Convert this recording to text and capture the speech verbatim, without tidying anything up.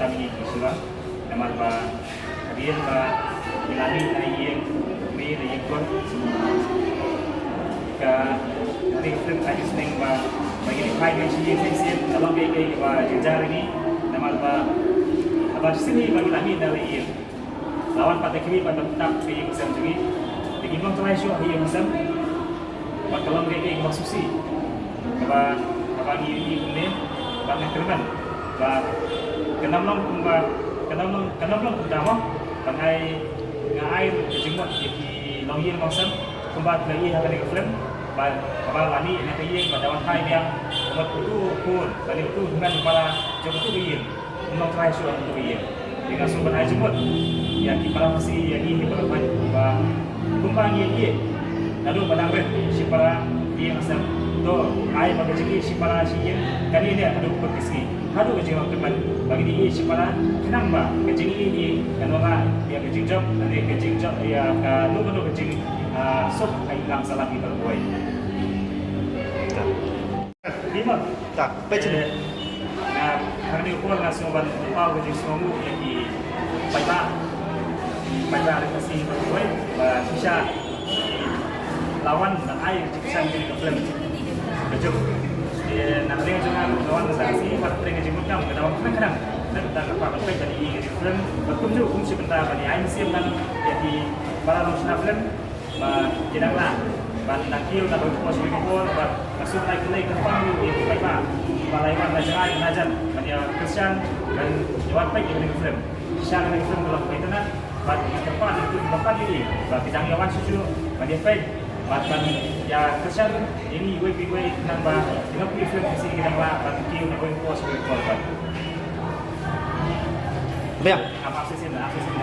Ngi ki shuwa namar ba hadien ba ngi la mih na ïing, mih na ïing kot, ka, ka ring film ka jingïaseng ba ba ngi phai ngi shu ïeng shisien, ka long kaei kaei kaba jynjar ïa ngi namar ba haba shisien hi ba ngi la mih na la ïing, la wan pat da ki mih pat ban tap ka ïing sem jong ngi. Te ngi long trai shuh ha ïing sem. Bad ka long kaei kaei kaba sngewsih kaba, kaba ngi ïohi kumne, bad nga kyrmen ba kan ym long kumba, kan ym long, kan ym long kumta mo. Ba nga ai, nga ai ruh ka jingmut ïa ki longïing longsem kumba ki la ïohi ha kane ka film, ba kaba la mih na ka ïing bad da wan phai biang, ka mut utu u khun lane utu u hynmen u para jong utu ka ïing. Ym long trai shuh ha utu ka ïing. Te nga sngewbha ban ai jingmut ïa ki para Khasi, ïa ngi ki para Khasi ba kumba ngi ïeit naduh ba dang rit shipara ïing sem, to ai ba ka jingïeit shipara shi ïing kane ne haduh kut ka sngi, haduh ka jinglong kyrmen ba ngi ïeit shipara, khnang ba ka jingïeit hi kan wanrah ïa ka jingjop, lane ka jingjop ïa ka, duh ka, duh ka jing, ah, suk ha imlang sahlang ki para kawei. Ïa. Ïa ma. Ta, peit sini. Eh, nga, ha kane ka por nga sngewbha ban pynpaw ka jingsngewnguh ïa ki paidbah, paidbah ri Khasi baroh kawei ba shisha la wan ban ai ka jingkyrshan ïa ka film Ka Juk. Eh, na ka liang jong nga, la wan ka sa Khasi, bad ka jingmut kam ka da wan khnang khnang. Na ka bynta kaba peit ban ïohi ïa ka film, bad kumjuh kum shi bynta ban ai mynsiem lang ïa ki para nongshna film. Ba ki dang lah ban nang kiew na bynta ka por sha ka por, ba ka suk nai kynlei kyrpang ruh ïa ki paidbah ba la ïa wan na jngai na jan ban ïa kyrshan, ban ïa wan peit ïa kane ka film. Shisha kane ka film ka long ka itynnad, bad nga kyrpad ïa ki ba pat ïa ki ba ki dang ïa wan shuh shuh ban ïa peit, bad ban ïa kyrshan ïa ngi iwei pa iwei, khnang ba ki nongpeit film Khasi ki dang lah ban kiew na bynta ka por sha ka por. Bad biang. Ap, ap shisien, ap shisien.